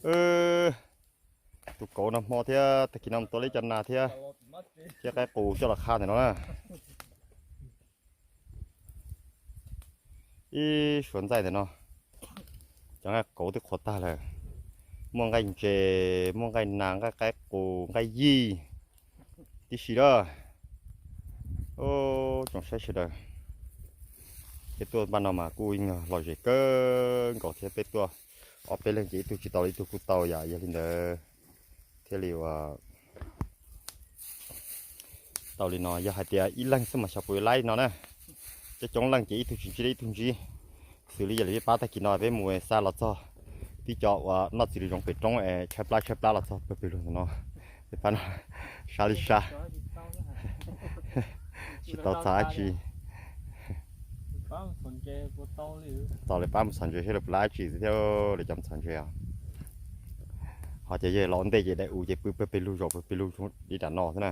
Tus kauv nag hmo thiab tag kis no mus tua li cov nas thiab, thiab qaib qus coj los qha ntawm no na. Ib suav ntxaij ntawm no, cov nqaij kauv twb qhuav tag lawm. Muaj nqaij ntses, muaj nqaij nas, nqaij qaib qus, nqaij yij tib si lawm. Tsoom saib sawv daws, peb tuaj npaj no mas kuj yeej los zem kawg nkaus thiab, peb tuaj ob peb leeg ces ib tug tsis tau li ib tug kuj tau yom. Yog li ntawd thiaj li ua tau li no. Yog hais tias ib leeg xwb mas xyov puas yuav laib no na. Coob coob leej ces ib tug tsis ntsib li ib tug ntsib. Xws li yog li peb pab tag kis no peb mus xa los txog tib co uas noj txiv lws zoov pem roob es tshaib plab tshaib plab los txog pawg pes lug ntawm no. Peb pab no sab li sab, tsis tau txog dab tsi. Tos lawv pab mus txhos ntses seb lawv puas laib dab tsi xwb thiab, lawv cov mus txhos ntses os. Ho ces yog los ua ntej ces daim u ces pw pawg pes lug zaum pawg pes lug li nram no xwb na.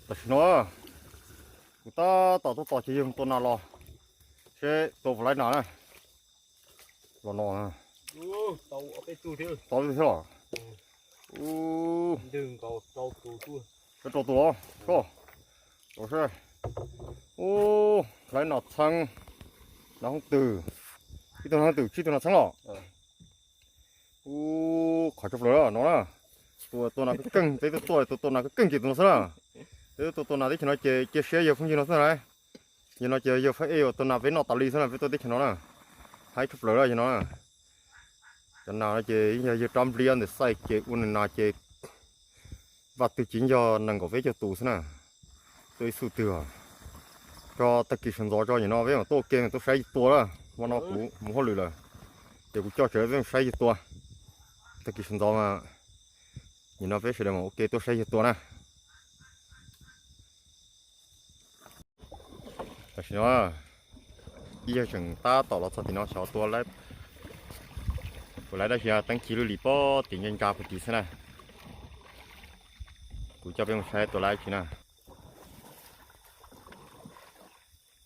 Tam sim no kuv tab tom tuaj tos ces yawg mus tua nas los seb tua puas laib nas na. Los no tau thiab los. Rau tus os, rau seb. Ub, laib nas txheeb, nas hooj twm, ib tug nas hooj twm tsib tug nas txheeb los. Ub, qhov tshaj plaws no na. Tus tua nas keej keej, peb tuaj tua tua nas keej keej ces tus no xwb na. Peb tuaj tua tua nas teb chaws no ces cia siab yawg phooj ywg no xwb na. Yawg no ces yawg Fab Ej uas tua nas peb noj tas li xwb na, peb tuaj teb chaws no na. Haib tshaj plaws yawg no na. Cov nas no ces yog yawg rab nplib ntawm xaij ces ua nws nas ces vaj twg ces yog nees nkaum peb caug tus xwb na. Tuaj ib xuj twg os. Tso tag kis sawv ntxov tso, nim no peb mam tuaj ua ke mam tuaj saib yawg tua na. Hmo no kuv mus hauj lwm lawm, ces kuv coj tsev peb mus saib yawg tua. Tag kis sawv ntxov mas nim no peb sawv daws mam ua ke tuaj saib yawg tua na. Tam sim no ib yawg tseem tab tom los txog tim no xyov tua, puas laib dab tsi, teeb ci lub lis pob tim ncaj ntsa puag tim xwb na. Kuv coj peb mus saib tua laib dab tsi na.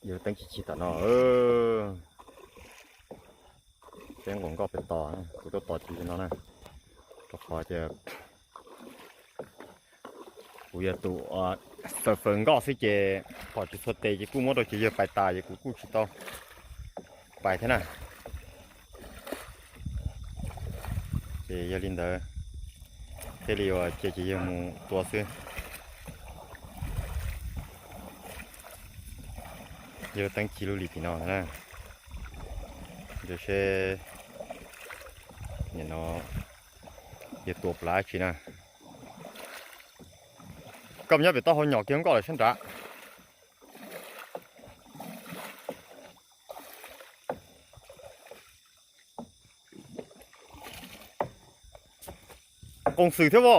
Yawg teeb ci ci tom no. Peb nqus nkoj pem tos, kuv tuaj tos ci no na. Rau qhov tias kuv yog tus faws faws nkoj xwb ces pom tsis txhua tes ces kuj muab rau ces yawg pais tas ces kuv kuj tsis tau pais thiab na. Ces yog li ntawd thiaj li ua cia ces yawg mus tua xwb. Yawg teeb ci lub lis tim no na. Ntsia seb nim no yawg tua puas laib dab tsi na. Koj mus nyob pem taub hau nyom kiag nkoj lawm sab nrad. Qoos xwm thiab as.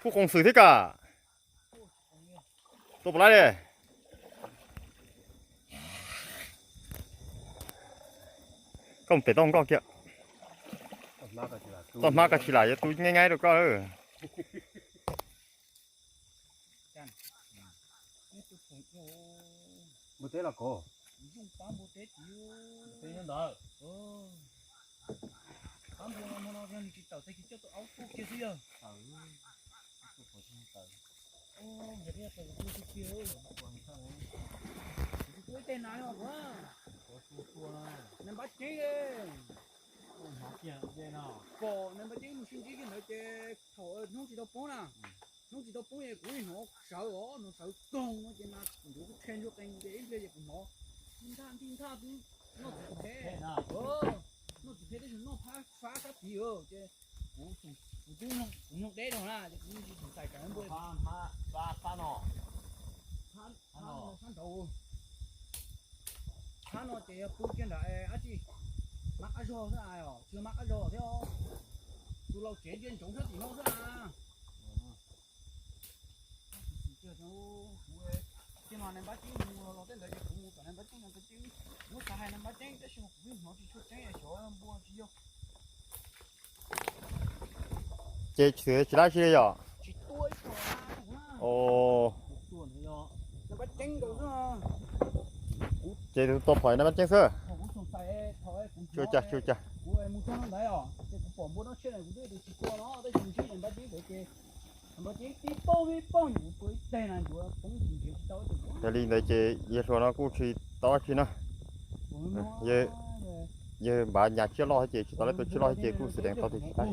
Kuj qoos xwm thiab kawg. Tua puas laib li? Koj mus pem tau nkoj kiag. Toj hmab koj tsis lam yuav tu nyaib nyaib rau koj. Npua teb los kov. Npua teb ntawd. Npua no nws tsis tawm tag kis coj tus aub tuaj kiag xwb yog. Kuv ib teg na, na npab ceeb. Pom na npab ceeb mus sib ntsib kiag ntawd ces thaum hnub tsis tau poob na, hnub tsis tau poob es kuv hnov sawv os, hnov sawv toog no ces na kuv nrov kuv tshe ntsuag qees ces ib pliag ces kuv hnov nthaj nthij nthaj xwb, noj txiv phem, noj txiv phem tab sis noj phab fab sab tid ces kuv, kuv twb, kuv mloog deb dhau na ces kuv tsis txais tsam npua. Phab no, phab nraud, phab no ces yog pw kiag nram dab tsi, mab qab zog xwb os, tsis yog mab qab zog thiab, tus laus tsev ntsia ntsoov sab tim no xwb na. Kuv, kuv, ces mas nais npab ceeb mus los tej ntawd ces kuv mus tom nais npab ceeb no, muab xav hais nais npab ceeb tab sis mas kuv yeej hnov tsis tshua tseeb xyov npua tsis yog. Ces tsis, tsis laib tsi li yom? Tsis tua ib tug. Nais npab ceeb nkaus xwb. Ces tua phom na Paj Ceeb xwb. Tsuj cas tsuj cas. Yog li ntawd ces yawg hluas no kuj tsis tau dab tsi na. Yawg npav nyas tsiaj loj ces tsis tau lab tua tsiaj loj ces kuj xwm deev tau tiag tiag.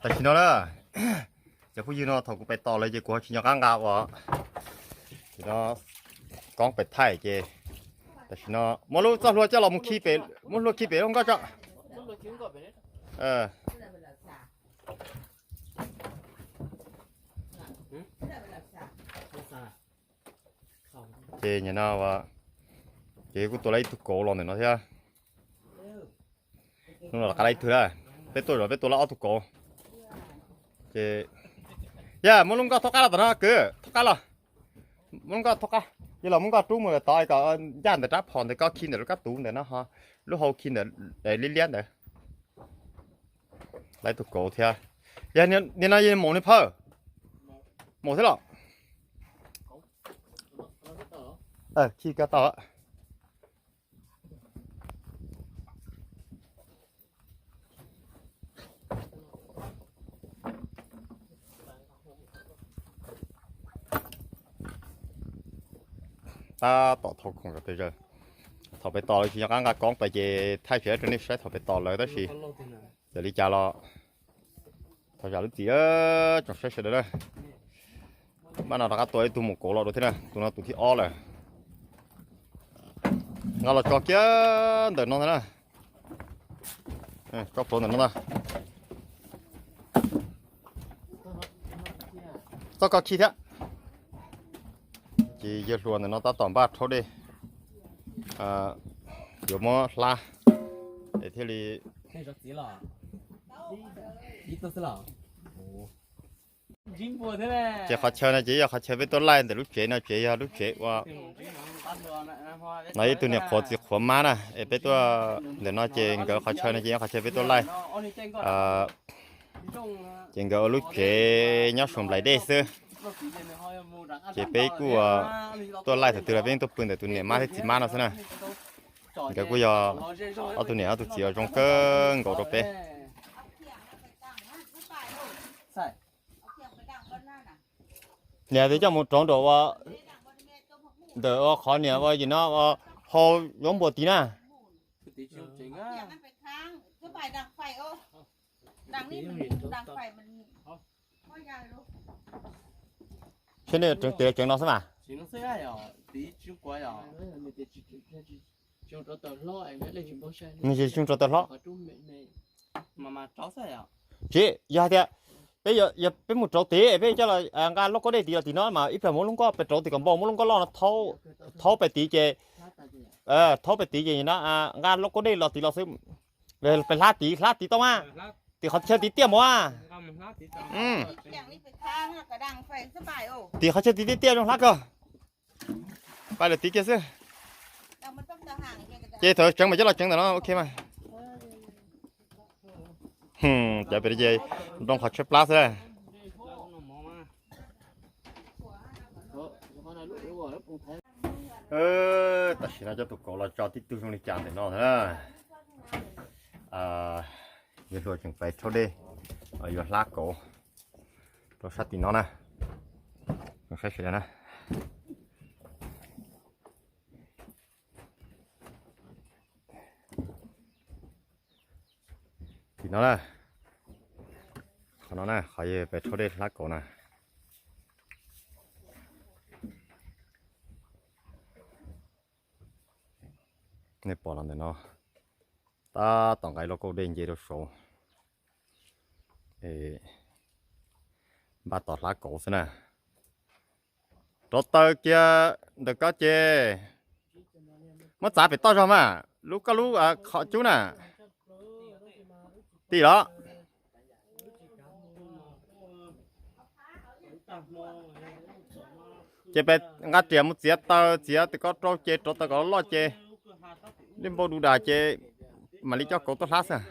Tam sim no na, cov phooj ywg no thaum kuv pem tos lawm ces kuv ho tsis nco qab nqa ua, ces no koob pem thaij ces tam sim no muab lub txoj hlua coj los mus khi pem, muab hlua khi pem lub nkoj tso. Ces nim no ces kuj tua lawm ib tug kauv los ntawm no thiab. Hnub no rov qab lawm ib tug lawm, peb tuaj zov peb tua lawm ob tug kauv. Ces yog muab lub nkoj thoob qab los tom no kwv, thoob qab los. Muab lub nkoj thoob qab, yog los muab nkoj rub mus tod kom ncaj ntawm rab phom ntawd, koj khi ntawm lub kab tuv ntawm no ho, lub hau khi ntawm liab liab ntawd. Lawm ib tug kauv thiab. Yog nim no yog maum nws phawj, maum thiab los. Khi koj tau. Tab tom thau khoom rau peb zawg. Thaum pem tos lawv tsis nco qab nqa koob pem ces thaij tsis rau nej saib thaum pem tos lawv tab sis yog li cas los thov zam lub txim tsoom saib sawv daws na. Maj no rov qab tua ib tug maum kauv los dua thiab na, tus no tus thib ob lawm. Nqa los tso kiag ntawm no ntag na. Tso plhuav ntawm no ntag. Txoj ko khi thiab. Ces yawg hluas ntawm no tab tom npaj rhaub dej, yuav muab hlab es thiaj li. Ces qhov chaw no ces yog qhov chaw peb tuaj laij ntawm lub tsev no, tsev yog lub tsev ua, no ib tug niam qhuav txiv qhuav mab na, es peb tuaj ntawm no ces nkawd qhov chaw no ces yog qhov chaw peb tuaj laij. Ces nkawd ua lub tsev nyob saum nplaim dej xwb. Ces peb kuj tuaj laij thaum twg los peb yeej tuaj pw ntawm tus niam mab thiab txiv mab no xwb na. Nkawd kuj yog ob tug niam ob tug txiv uas zoo kawg nkaus rau peb. Niam twb coj mus rauv nraum ua, ntawm ua qhov niam ua yim no ua hau yuav npuas tid na. Seb nej tseev tes tseev no xwb mas. Nws tsis tsoo rau taw hlob. Tsis yog hais tias peb, yog peb mus rauv tid peb coj los nqa lub kaub dej tid los tim no mas ib pliag muab lub nkoj pem rauv tim kom npau, muab lub nkoj loj no thaub pem tid ces, thaub pem tid ces no nqa lub kaub dej los tid los xwb. Pem hlab tid, hlab tid tau mas, tim qhov chaw tid tiaj mus. Tim qhov chaw tid tiaj tiaj zoo hlab kawg. Pab lawv tid kiag xwb. Ces thaum tseev mas coj los tseev ntawm no ok mas. Cov pem ces nroo qhov tshaib plab xwb. Tam sim no coj tus kauv los tso tib tug zoo li cas ntawm no na. Yawg hluas tseem pais rhaub dej, yuav hlab kauv rau sab tim no na. Saib sawv daws na. Tim no na, qhov no na, qhov yawg pais rhaub dej hlab kauv na. Nej pom los ntawm no, tab tom nqa ib lub kaub dej nce rau saud, npaj tos hlab kauv xwb na. Rauv taws kiag ntawm ko ces muab txav pem toj zog mas, lub koj lub qhov cub na. Tim los. Ces peb nqa riam mus txiav taws, txiav tim ko rau ces rauv taws kom loj ces dej npau du das ces mam li coj kauv tuaj hlab xwb.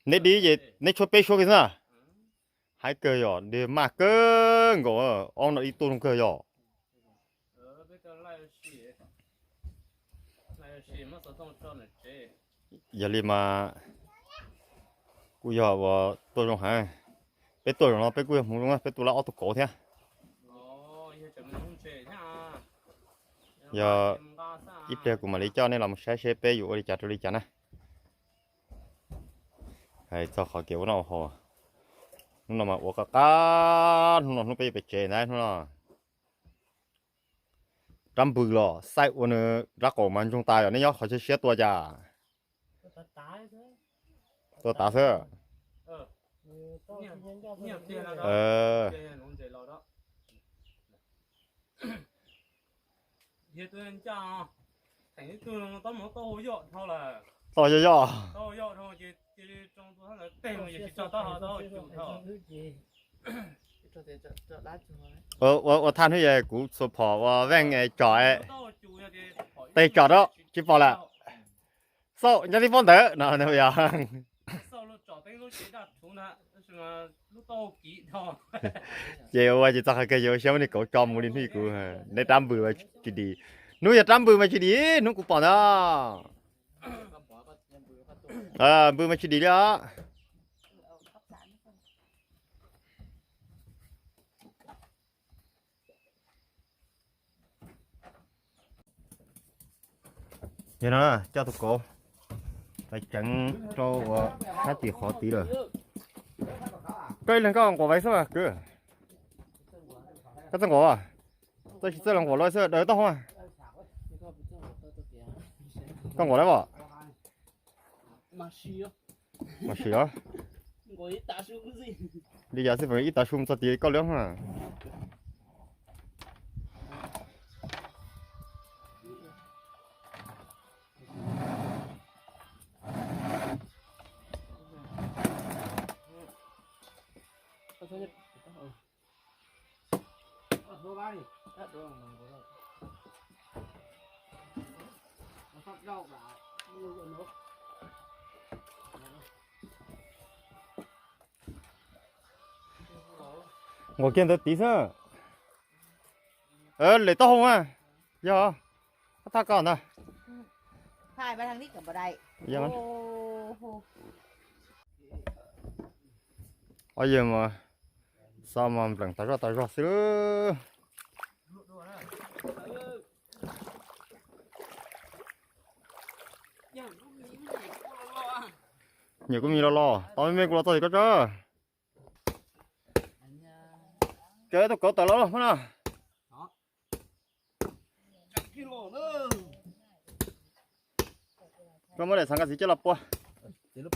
Neb dib ces neb tshuab peb suab kiag xwb na. Haib kawg yom, dej maj kawg nkaus, ob no ib tuaj zoo kawg yom. Yog li mas kuj yog ua tuaj zoo heev. Peb tuaj zaum no peb kuj yog hmoov zoo, peb tua lawm ob tug kauv thiab. Yog ib pliag kuv mam li coj nej los mus saib seb peb yuav ua li cas rau li cas na. Hais txog qhov kev ua noj ua haus, hnub no mas ua qab qab, hnub no hnub peb yuav pem tsev ntag hnub no. Rab npws los xaij ua nws rab qaum mas ntsoog tas yom, nej nyob qhov siab siab tua cas. Tua tav xwb. Tau yog yog. Ua thaj hnub yog kuv txhua phom ua veej tsom, tej tsom rau tsis pom lawm. Xauj nyob tib pob ntawd no yog. Ces ua ces txog qhov kawg ces ua siab muab niag kauv tso mus li hnub kuv, neb rab npws mas tsis dim. Hnub yog rab npws mas tsis dim, hnub kuv pom ntag. Npws mas tsis dim li os. Yog no coj tus kauv los ceev rau ua sab tim qhov tid lawm. Koj ib leeg koj nquam vais xwb mas kwv. Koj txawj nquam, txawj tsis txawj los nquam lawv xwb daws tau hov. Koj nquam lawv os. Mas sim os. Li cas xij peem ib tav su mus txog tid koj lawm. Nquam kiag ntawd tid xwb. Lem taub hau mas yog thaj koj ntag. Ob yawg mas xav mas npleem tas zoj tas zog xwb. Nyiam kuv me los los tau me me kuv los txog tim koj tso. Cov tus kauv tawm los no. Koj muab daim xav nqa xiv coj los pua. Koj txiv lub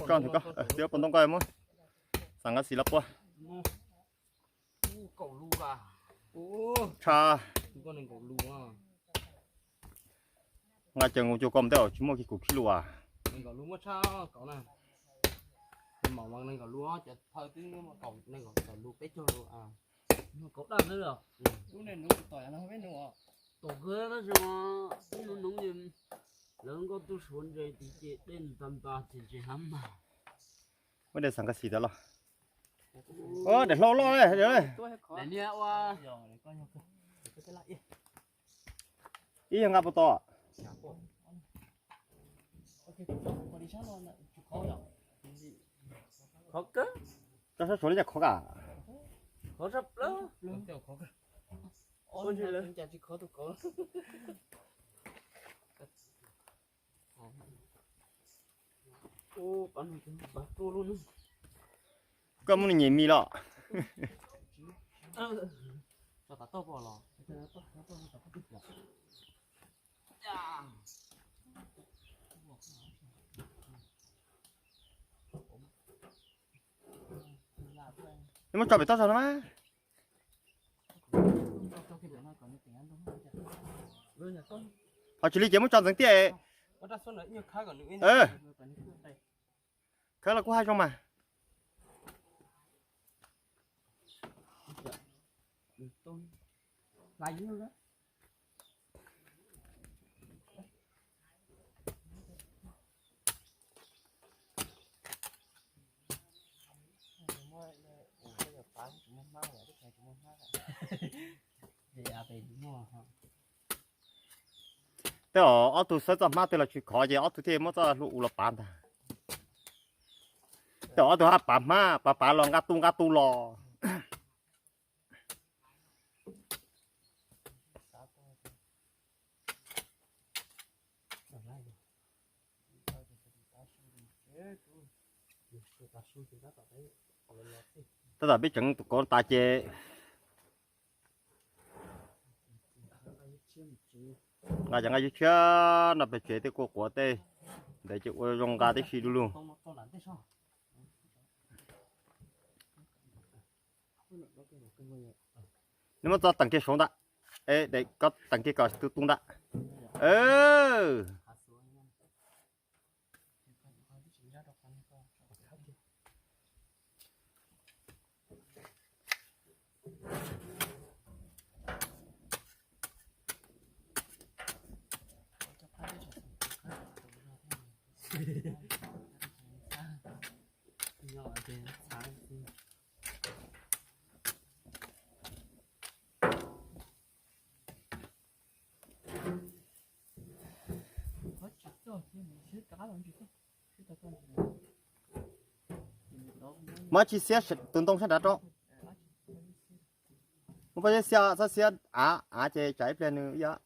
pua ntoo koj muab xav nqa xiv los pua. Tsha. Nqa caws nkaus cuag koj mus tej zaum tsis muaj kiag kuv khib lus as. Tab sis lawv nkauj tuj suav ntse tiv ces dej ntas ntas ces ntse hab mas. Muab daim xav nqa xiv tawm los. Daim hlau loj. Ib yog nqa puas tau. Khov kawg. Koj sab suav li cas khov kam. Khov sab plaws. Koj muab nws nyem mis los. Neb muab tso pem toj zog no mas. Ho tsis li ces muab tso ntxeev tiaj. Khawb los kuj haj zoo mas. Tej zaum ob tug xawb txoj hmab twg los tsis khov ces ob tug thiaj muab txoj hlua u los pav ntag. Tej zaum ob tug haj pav hmab pav pav los nqa tu nqa tu los. Tab tom peb tseev tus kauv tas ces nqa cov nqaij tshiab tshiab no pem tsev tej kua quav tej ntawd ces ua zoo nqa tib si du lug. Neb muab txoj teem kiag saud ntag. Es de koj teem kiag kom tu tu ntag. Muab tsis xiab tus ntoo sab nrad rau. Muab pob zeb xiab, txhob xiab av, av ces tsam ib pliag nws ib yam.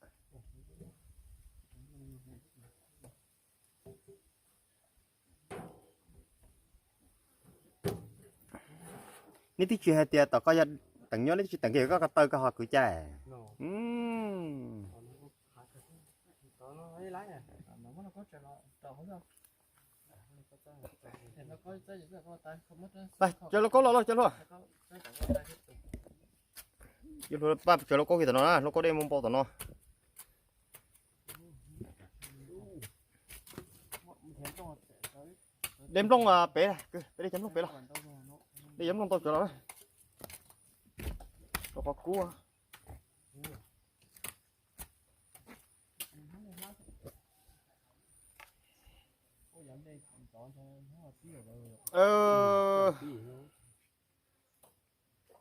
Neb twb tsis hais tias tom koj yog teem nyuaj, neb twb tsis teem kiag koj ko taw koj ho kwv cai. Tsaws lauj kaub los lauj, cov hluas. Cov hluas, pab tsaws lauj kaub kiag tom no na, lauj kaub dej muaj npau tom no. Dej nplooj pem, peb dej cov nplooj pem los. Dej cov nplooj tau tsaws los na. Rau qhov kub.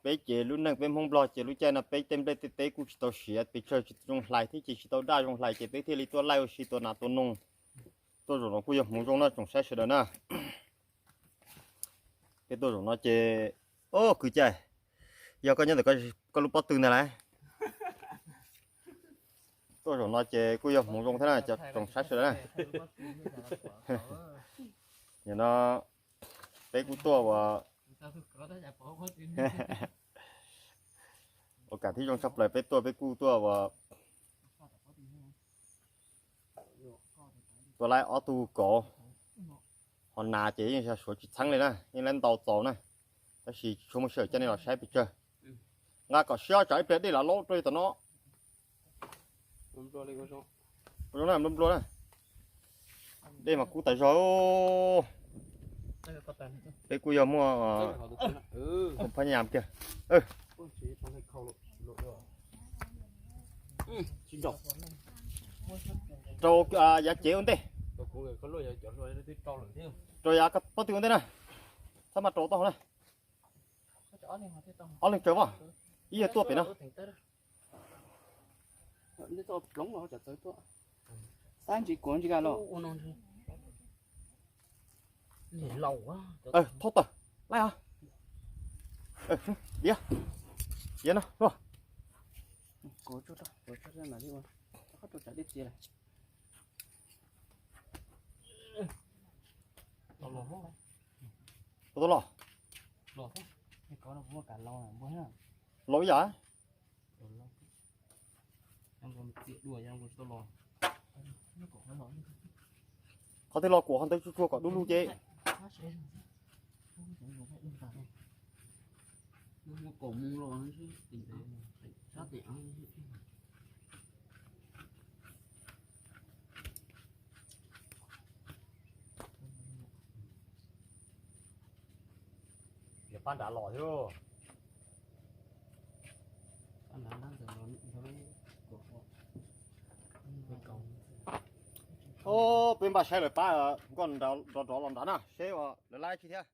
Peb ces lub neej peb Hmoob Nplog ces lub caij no peb tej nplej tej teb kuj tsis tau siav pes tsawg, tsis zoo hlais thiab ces tsis tau daj zoo hlais ces peb thiaj li tuaj laij ua si tua nas tua noog. Tuaj zaum no kuj yog hmoov zoo na tsoom saib sawv daws na. Peb tuaj zaum no ces, o kwv cai, yog koj nyob ntawm koj lub pob tw ntag lauj. Tuaj zaum no ces kuj yog hmoov zoo thiab na cov tsoom saib sawv daws na. Nim no peb kuj tuaj ua, ua kam thiab zoo tshaj plaws peb tuaj peb kuj tuaj ua, tuaj laij ob tug kauv. Ho nas ces yeej yog suav tsis txheeb li na, yeej laij ntau txaus na. Tab sis tsis tshua muaj sij hawm coj nej los saib pes tsawg. Nqa kom siab tsam ib pliag dej lam laub rau tom no. Nplua nplua na. Dej mas kub tas zog. Peb kuj yog muaj phab nyas kiag. Rau yav cev ua ntej. Rau yav pob tw ua ntej na. Txhob mas rau tau hauv na. Ob leeg tsaws mas, ib yog tuaj pem no. Thauj tawm, laij os. Diav, diav no luaj. Ua tau los? Los ib yam. Qhov twg los kuam qhov ntawd tsuag tsuag kom du lug ces. Pab nrad los thiab. Peb npaj saib lawv pab nkoj nrov nrov los nrad na seb lawv laib tsi thiab.